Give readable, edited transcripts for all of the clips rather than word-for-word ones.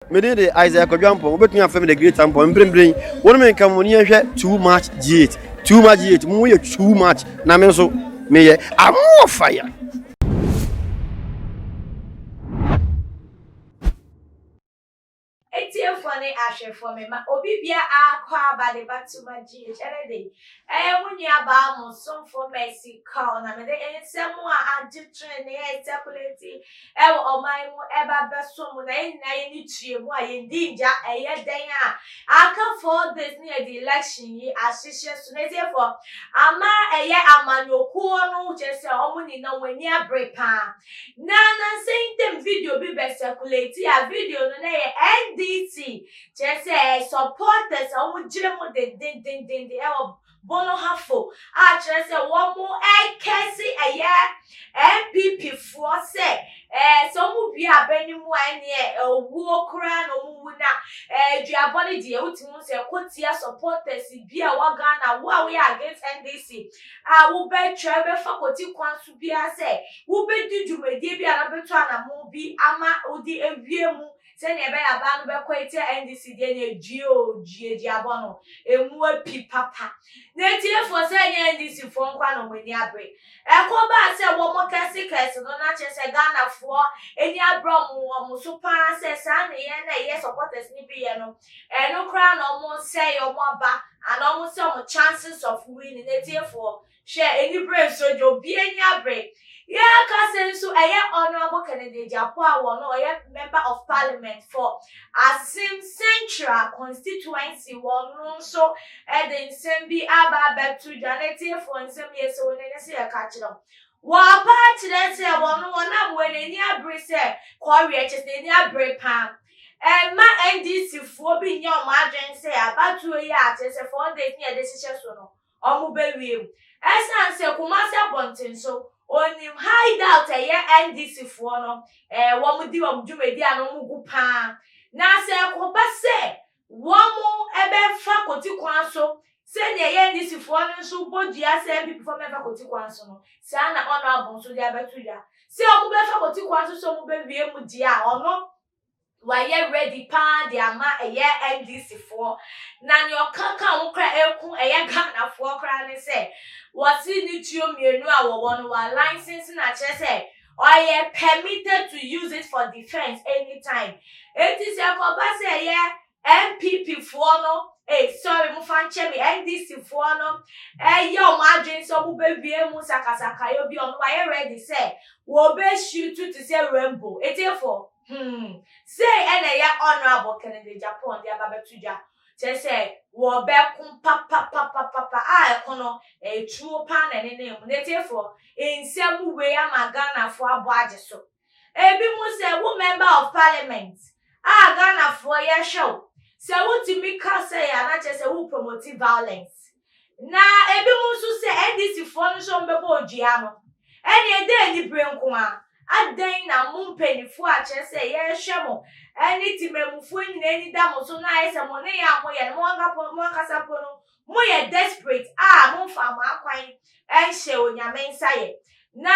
Me din de Isaiah Kwadwo Ampong, wobɛtumi afrɛ me The Great Ampong. Mprempren, wo ne me nka mo ne yɛnhwɛ Too Much GH. Too Much GH, mo yɛ too much, na me nso meyɛ I'm more fire. Atiefoɔ ne ahwɛfoɔ me ma obi bia akɔ aba de ba to ma GH ɛne de ɛyɛ mo nua baa mo somfo Mercy Cole na mede nsɛm a agye trenee a ɛsɛkulati ɛwɔ ɔman mu ɛba bɛso mu na yɛn nyinaa yɛn ani tua mu a yɛn di ngya ɛyɛ dɛn a aka 4 days ne yɛde election yi ahyehyɛ so na etiefoɔ ama ɛyɛ amanyɔkuo no kyerɛ sɛ wɔn nyinaa wɔn ani abere paa. Na nansa yi ntam video bi bɛ circulate a video no na yɛ NDC kyerɛ sɛ supporters a wɔn gyina mu dendendenden ɛwɔ Bono Hafo a kyerɛ sɛ wɔn ɛkɛse ɛyɛ NPP foɔ sɛ sɛ wɔn wie aba no mu a ɛneɛ owuo koraa na wɔn wu na duabɔ no deɛ wotumi sɛ ɛkɔ supporters bi a wɔ Ghana wo a woyɛ against NDC a wobɛtwerɛ bɛfa kɔti kwan so biara sɛ wobɛdi dwumadie bi a na bɛto anamo bi ama wode awie mu sɛnea ɛbɛyɛ aba no bɛkɔ etia NDC deɛ ne edwie o due duabɔ no emu api papa. Na etiefoɔ sɛ ɛnyɛ NDC foɔ nkwa na wɔn ani abere ɛkɔ baa sɛ wɔn kɛse kɛse no na kyerɛ sɛ Ghanafoɔ ani abere wɔn wɔn so paa sɛ saa ne yɛn na ɛyɛ supporters ne bi yɛ no ɛno koraa na wɔn sɛ wɔn aba anaa wɔn sɛ wɔn chances of winning. Na etiefoɔ hwɛ enibere nso deɛ obi ani abere yɛaka sɛ nso ɛyɛ Honourable Kennedy Agyapong a wɔn ɔyɛ Member of Parliament for Assin Central Constituency wɔn nso ɛde nsɛm bi aba abɛto dwa. Na etiefoɔ nsɛm yɛ sɛ wɔn ani sɛ yɛka kyerɛ wɔn akyerɛ sɛ wɔn wɔnam wɔn ani abere sɛ kɔɔreɛ kyerɛ sɛ n'ani abere paa ɛma NDC foɔ bi nyɛ wɔn adwene sɛ abatoɔ yi a kyerɛ sɛ 4 days ne yɛde hyehyɛ so no wɔn bɛwie mu. Ɛsan sɛ Kumasi abɔnten so onim hideout ɛyɛ NDC foɔ no wɔn di wɔn dwumadi a na wɔn gu paa na sɛ ɛkɔba sɛ wɔn ɛbɛfa koti kwan so sɛnea ɛyɛ NDC foɔ no nso bɔ dua sɛ NPP foɔ mɛfa koti kwan so no saa na ɔno abɔ nso de abɛto dwa sɛ wɔn bɛfa koti kwan so sɛ wɔn bɛwie mu deɛ a ɔno wayɛ ready paa de ama ɛyɛ NDC foɔ. Na nea ɔka ka ho kora eku ɛyɛ Ghanafoɔ koraa ne sɛ wɔsi ne tuo mmienu a wɔwɔ no wɔ license na kyerɛ sɛ ɔyɛ permitted to use it for defence anytime. Eti sɛ kɔba sɛ ɛyɛ NPP foɔ no, sorry, mo fa nkyɛn mi, NDC foɔ no ɛyɛ ɔmo adwene sɛ ɔmo bɛwie mu sakasakayɔ bi ɔno wayɛ ready sɛ wɔbɛ shoot te sɛ Rambo. Etiefoɔ, sei ɛna ɛyɛ Honourable Kennedy Agyapong de aba bɛto dwa kyerɛ sɛ wɔbɛko papapapapa a ɛko no ɛtuo paa na ɛne mu. Na etiefoɔ nsɛm wei ama Ghanafoɔ abɔ agye so. Ebi mu sɛ wo Member of Parliament a Ghanafoɔ yɛhwɛ wo sɛ wotumi ka sɛ yɛ anakyɛ sɛ wo promote violence. Na ebi mu nso sɛ NDC foɔ no nso mbɛbɔ odua no ɛne ɛda anibere nko a adan na mo mpanimfoɔ a kyerɛ sɛ yɛrehwɛ mo ɛne temamufoɔ nyinaa ani da mo so na ayɛ sɛ mo ne yɛ a moyɛ no mo ankasa po no moyɛ desperate a momfa mo akwan ɛnhyɛ Onyame nsa yɛ na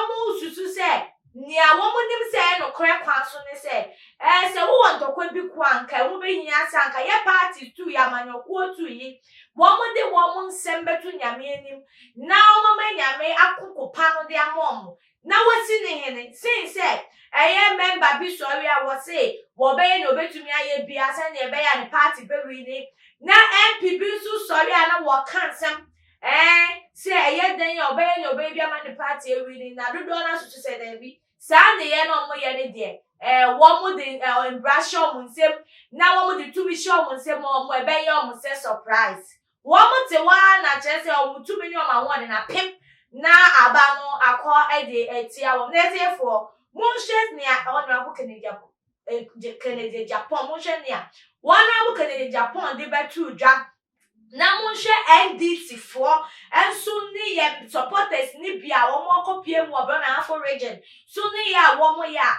wɔn susu sɛ nea wɔn nim sɛ ɛyɛ nokorɛ kwan so ne sɛ sɛ wowɔ ntɔkwa bi ko anka ɛho bɛhia sɛ anka yɛ party tu yɛ amanyɔkuo tu yi wɔn de wɔn nsɛm bɛto Nyame anim na wɔn ama Nyame akoko pa no de ama wɔn na wɔsi ne hene sen sɛ ɛyɛ member bi sɔre a wɔse wɔbɛyɛ nea obetumi ayɛ bia sɛnea ɛbɛyɛ a ne party bɛwi ne na MP bi nso sɔre a na wɔka nsɛm sɛ ɛyɛ dan a ɔbɛyɛ nea ɔbɛyɛ bi ama ne party awi ne na dodoɔ no asoso sɛ daabi saa ne yɛ na wɔyɛ ne deɛ wɔn de mbra hyɛ wɔn nsam na wɔn de tumi hyɛ wɔn nsam a wɔn ɛbɛyɛ wɔn sɛ surprise. Wɔn te hɔ ara na kyerɛ sɛ wɔn tumi ne wɔn ahoɔden apem na aba no akɔ ɛde ɛtia wɔn. Na ɛtiefoɔ monhwɛ nea Honourable Kennedy Agyapong, monhwɛ nea Honourable Kennedy Agyapong de bɛto dwa na monhwɛ NDC foɔ nso ne yɛ supporters ne bi a wɔn akɔpie mu wɔ Brong Ahafo Region so ne yɛ a wɔn yɛ a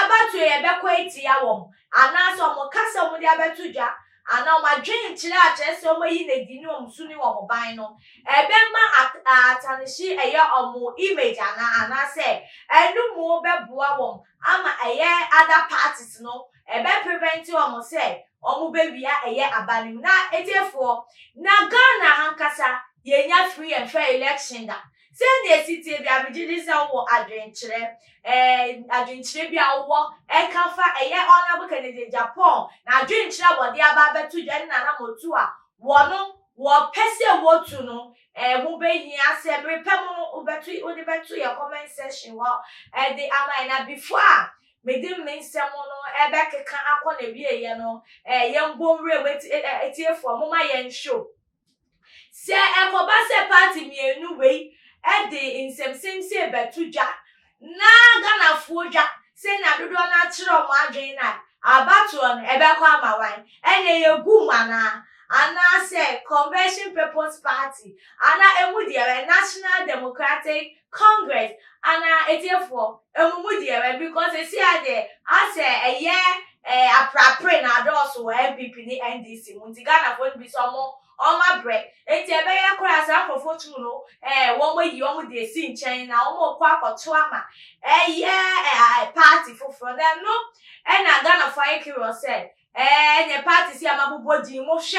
abatoɔ yɛ bɛkɔ etia wɔn anaasɛ wɔn kasa wɔn de abɛto dwa anaa wɔn adwene kyerɛ akyerɛ sɛ wɔn ayi n'adi ne wɔn su ne wɔn ban no ɛbɛma atanehye ɛyɛ wɔn image anaa anaasɛ ɛnum bɛboa wɔn ama ɛyɛ other parties no. ɛbɛ prevent wɔn sɛ wɔn bɛwia ɛyɛ aba no mu. Na etiefoɔ, na Ghana ankasa yɛnya free and fair election da. Sɛnea esi tie bi a, megye di sɛ wowɔ adwenkyerɛ, adwenkyerɛ bi a wowɔ ɛka fa ɛyɛ Honourable Kennedy Agyapong na adwenkyerɛ a wɔde aba abɛto dwa ne nanamotu a wɔno wɔpɛ sɛ wotu no, ho behia sɛ bere pɛ mu no wobɛto wode bɛto yɛ comment section hɔ ɛde ama yɛn. Na before a mede me nsɛm no ɛbɛkeka akɔ na wieɛ no, yɛmbɔ nwura mu. Etiefoɔ, moma yɛn show sɛ ɛkɔba sɛ party mmienu wei ɛde nsɛmsɛmsɛ bɛto dwa na Ghanafoɔ dwa sɛnea dodoɔ no akyerɛ ɔmo adwene na abatoɔ no ɛbɛkɔ ama wan? Ɛna ɛyɛ GUM anaasɛ Convention People's Party ana emu deɛ bɛ National Democratic Congress ana? Etiefoɔ, emu mu deɛ bɛ? Because esi adeɛ asɛ ɛyɛ aprapre na adɔɔso wɔ NPP ne NDC mu, nti Ghanafoɔ no bi sɛ ɔmo abrɛ, nti ɛbɛyɛ koraa saa nkurɔfoɔ tu no wɔn ayi wɔn de esi nkyɛn na wɔn kɔ akɔto ama ɛyɛ party foforɔ. Na ɛno ɛna Ghanafoɔ ayɛ curious sɛ ɛnyɛ party si ama bobɔ din mo hwɛ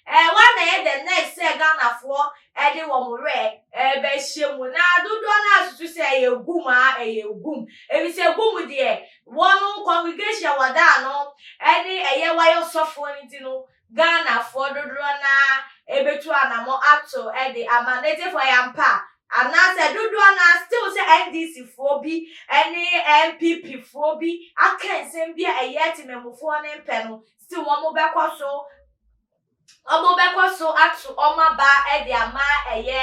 a, wɔn na yɛ the next sɛ Ghanafoɔ ɛde wɔn werɛ ɛbɛhyɛ mu. Na dodoɔ no asusu sɛ ɛyɛ GUM a ɛyɛ GUM, efisɛ GUM deɛ, wɔn congregation wɔda ano ɛne ɛyɛ wayɛ ɔsɔfoɔ no ti no, Ghanafoɔ dodoɔ naa ebetu anamɔ ato ɛde ama n'etifoɔ yɛ ampa, anaasɛ dodoɔ naa still sɛ NDC foɔ bi ɛne NPP foɔ bi aka nsɛm bi a ɛyɛ temamufoɔ ne mpɛ no, still wɔn bɛkɔ so ato wɔn aba ɛde ama ɛyɛ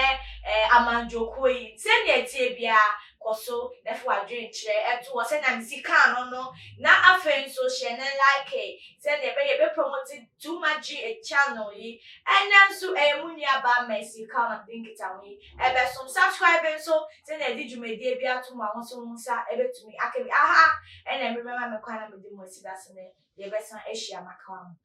amandwokuo yi. Sɛnea etie biara, kɔ so na ɛfo adwenkyerɛ ɛto wɔ sɛnea mesi kaa no, na afei nso hyɛ ne like sɛnea ɛbɛyɛ ɛbɛ promote Too Much G channel yi. Ɛnɛ nso ɛyɛ mu nua ba Mercy kaa na de nkita ho yi ɛbɛsom. Subscribe nso sɛnea ɛde dwumadie bi ato mu a wɔn nso wɔn nsa ɛbɛtumi aka bi aha. Ɛna ɛmi bɛma mi kwan na mi de mo asi da so ne yɛbɛsan ahyia makawa mu.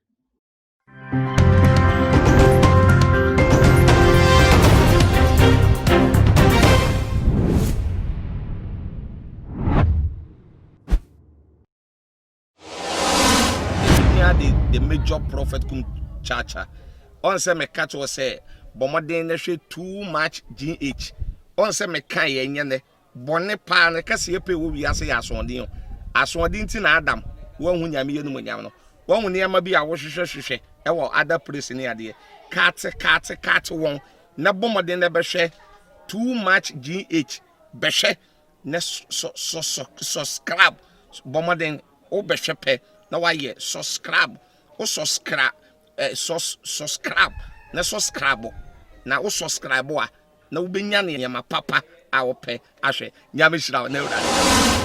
The major prophet kum chacha ɔn sɛ meka kyerɛ sɛ bɔ mmɔden na hwɛ Too Much GH. Ɔn sɛ meka yɛ nyɛ nɛ bɔne paa no kɛseɛ pɛ wɔ wiase yɛ asoɔden o. Asoɔden nti na Adam wahu Nyame yɛ no mu nyam no, wahu nneɛma bi a wohwehwɛ hwehwɛ ɛwɔ other place ne adeɛ kaate kaate kaate wɔn na bɔ mmɔden na bɛhwɛ Too Much GH, bɛhwɛ na subscribe. Bɔ mmɔden wobɛhwɛ pɛ na wayɛ subscribe. Wo subscribe, subscribe na subscribe na wo subscribe a, na wobɛnya nneɛma papa a wopɛ ahwɛ. Nyame hyira wo na Awurade.